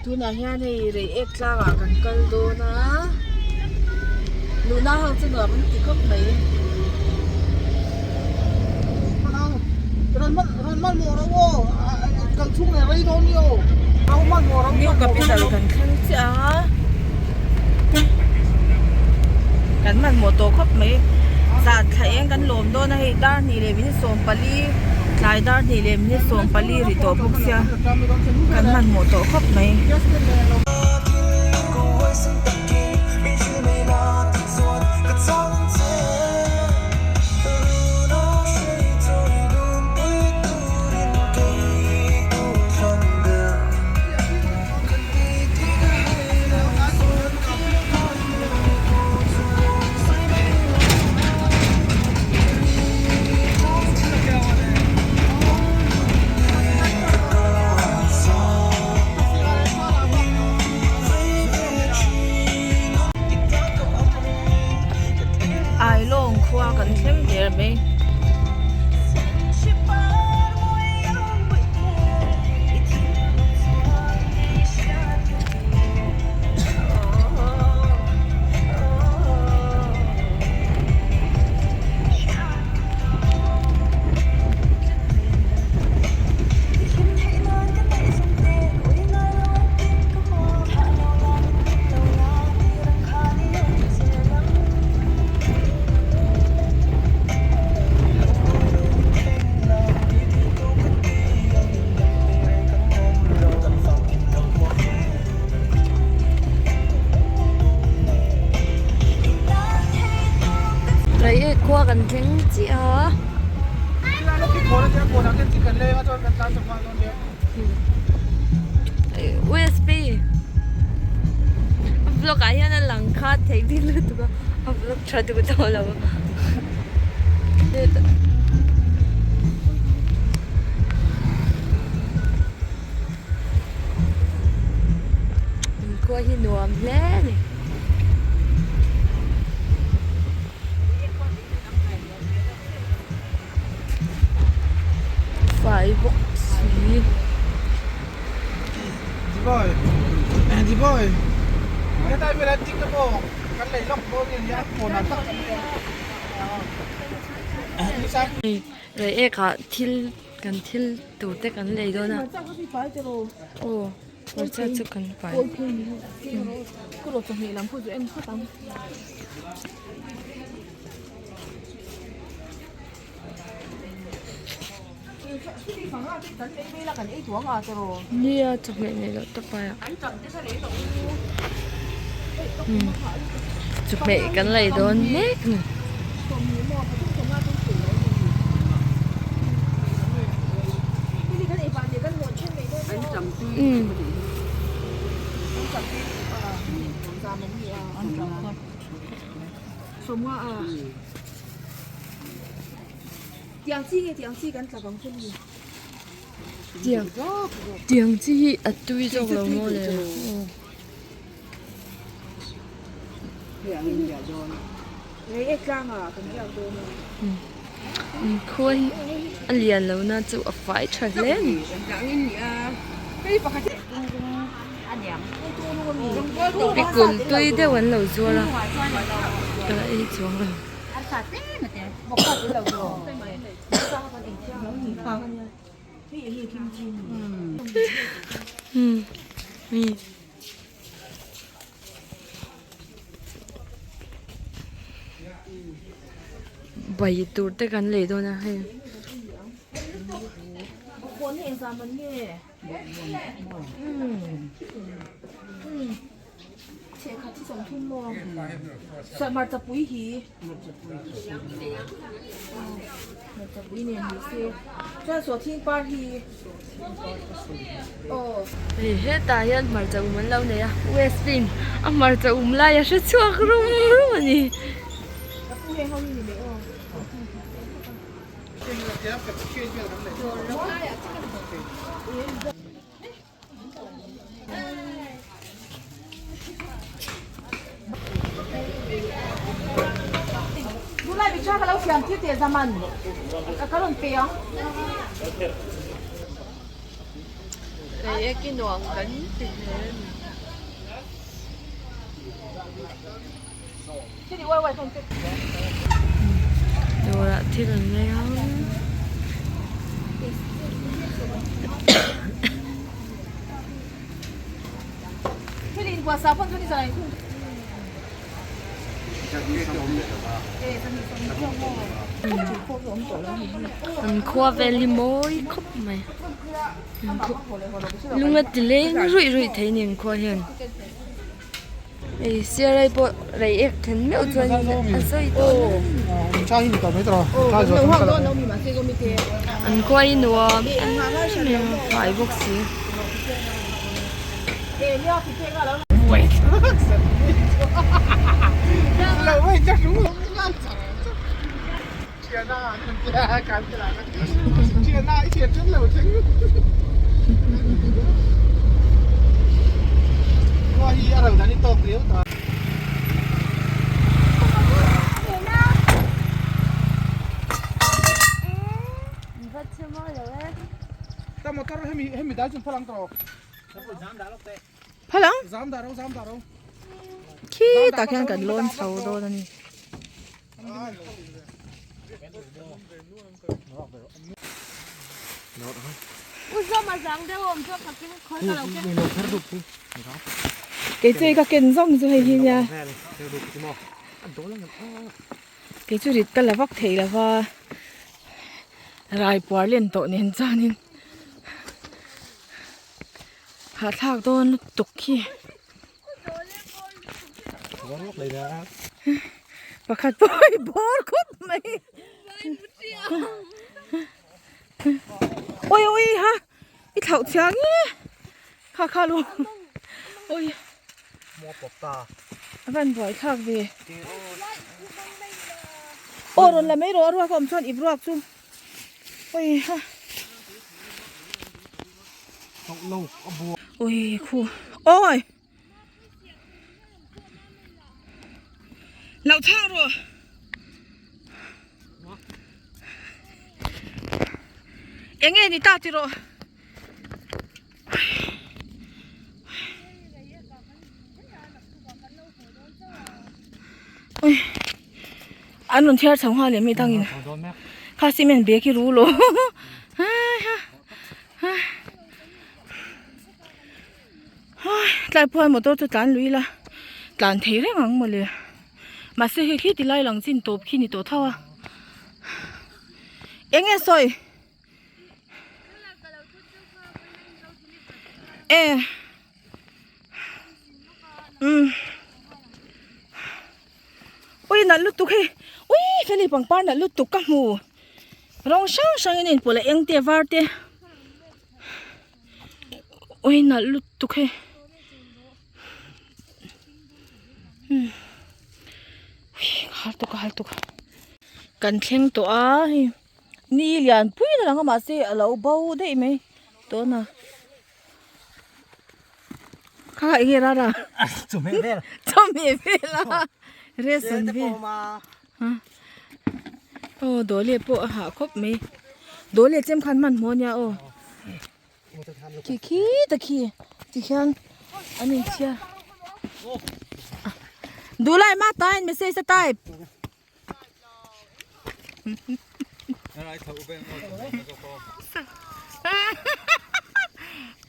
Tunah hian hei Reiek tlangah kan kal dawn a, luhna ho chu nuam an ti khawp mai. New capital kan thleng chiah ang a, kan hmanhmawh tawh khawp mai. Zan thla eng kan lawm dawn a hei dar hnih leh minute 14 tlai dar hnih leh minute 14 ri tawh bawk sia kan hmanhmawh tawh khawp mai. Ailawng khua kan thleng der mai. Reiek khua kan thleng chiah a. USB a vlog ah hian a lang kha theih bik lutuk a a vlog tha duh tawh lo. Khua hi nuam hle a ni. Fai bawk si. Reiek ah thil kan thil tur te kan lei dawn a aw hmarcha chu kan pai. Nia chawhmeh neih loh tawp aia chawhmeh kan lei dawn mek a ni. Tiang tiang chi hi a tui zawk lo maw le khua hi a lian lo na chu a fai tha hle a ni. Pikul tui deuh an lo zuar a ka la ei chuang lo. Bai tur te kan lei dawn a hei. Hei hetah hian hmarcha um an lo nei a westwin a hmarcha um lai a hre chhuak rum rum a ni. Reiek hi nuam kan ti hle a ni. Dawrah thil an lei a. An khua vel hi mawi khawp mai lung a ti leng ruih ruih thei a ni an khua hian hei siarai pawh rei ek then meuh chuan a sawi tawh an khua hi nuam em em a fai bawk si. Phalang khitah khian kan lawn chho dawn a ni. Kei chu hei ka ken zawng chu hei hi nia kei chu rit ka la vak thei lo va rai puar len tawh nen chuanin. Hahthlak dawn lutuk hi. Pakhat pawh i bawr khawp mai. Oi oi ha i thlauh chiang e kha kha lu oi a van buai thlak ve aw rawn la mai rawh a ruak a awm chuan ip ruak chu oi ha. Ui khu ôi Lão thang rồi Eng nge ni ta ti rawh Ui An rawn thiar chho nghal em mi tangin Kha cement bag hi ru lo Tlai phuan motor chu tlan lui ila tlan thei reng ang mawle mahse hei khi ti lai lang chin tawp khi ni tawh tho a eng nge sawi e umm ui nalh lutuk hei ui feli pangpar nalh lutuk ka hmu. Rawng hrang hrangin a inpawlh a eng te a var te ui nalh lutuk hei umm hal tuk a hal tuk a kan thleng tawh a hei ni lian pui na lang a mahse a lo bo daih mai tuna kha eng nge rara chawhmeh vel chawhmeh vel a ration vel. Aw dawle pawh a hah khawp mai dawle chem khan hmanhmawh ania aw khi khi ta khi tikhian an inchhiar duhlai ma tain message a type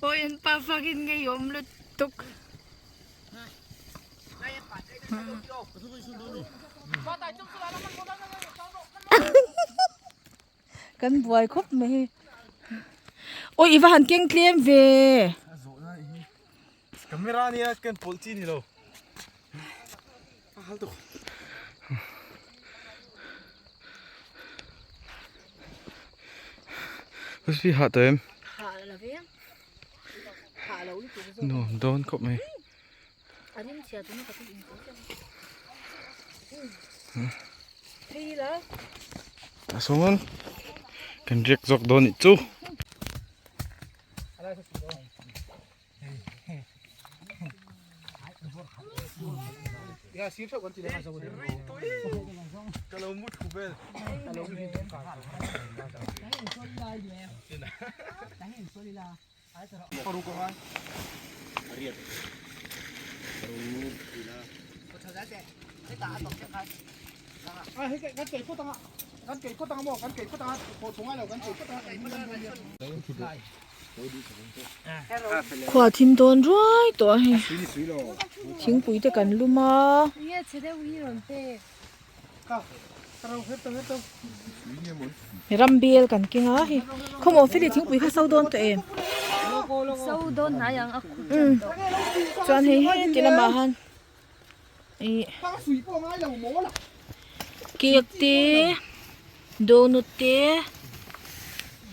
awi an pa fakin ngeiawm lutuk. Kan buai khawp mai hei. Awi i va han keng tlem ve. Camera nia ken pawlh chi ni lo. Huspi hah tawh em? Hah lo ve. Hah lo lutuk zawk. Nuam dawn khawp mai. A rim chhia tuna ka in tawh chiah phei la. Tah sawn kan riak zawk dawn nih chu. Khua thim dawn ruai tawh a hei thingpui te kan lum a. Ram bel kan keng a hei khawmaw feli thingpui kha so dawn tawh em chuan hei heti lamah han ih cake te donut te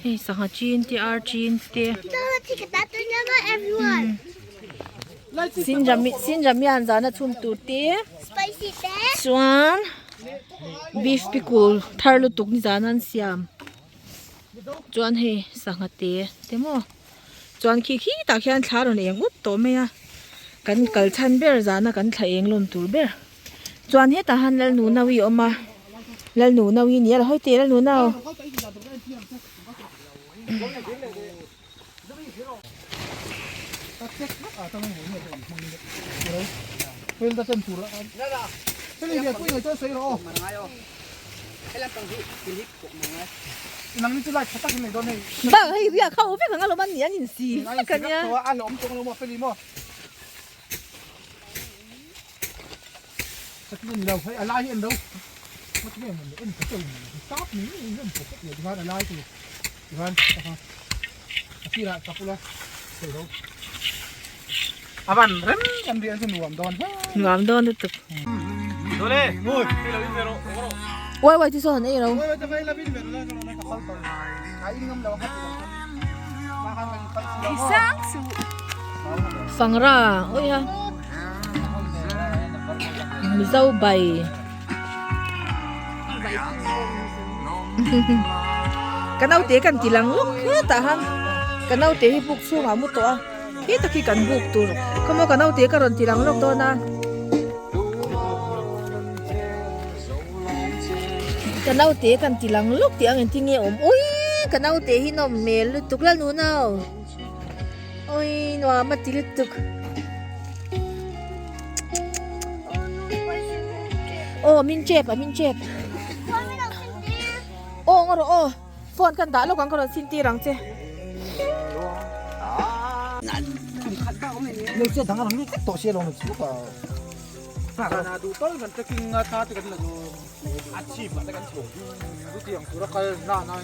hei sangha chin te ar chin te sinjamian zana chhum tur te chuan beef pickle thar lutuk nizan an siam chuan hei sangha te te maw chuan khi khi tah khian thla rawn eng up tawh mai a kan kal chhan ber zana kan thla eng lawm tur ber chuan hetah han lalnu nauii a awm a lalnu nauii ni a la hawi teh lalnu nau. Bang hei riak ho vek ang alawm an ni an insi vek ania. Nuam dawn lutuk. Uai uai chu sawn an ei ro. Fangra awi a Mizo bai Ka naute kan ti lang lawk hetah han ka naute hi buk chhungah a mu tawh a khi tak hi kan buk tur khawmaw ka naute ka rawn ti lang lawk dawn a. Ka naute kan ti lang lawk tih ang engtin nge awm ui ka naute hi nawm hmel lutuk la nunau ui nuam a ti lutuk aw min chep a min chep aw ngaw rawh aw phone kan dah lawk ang ka rawn sin tir ang che.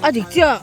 A dik chiah.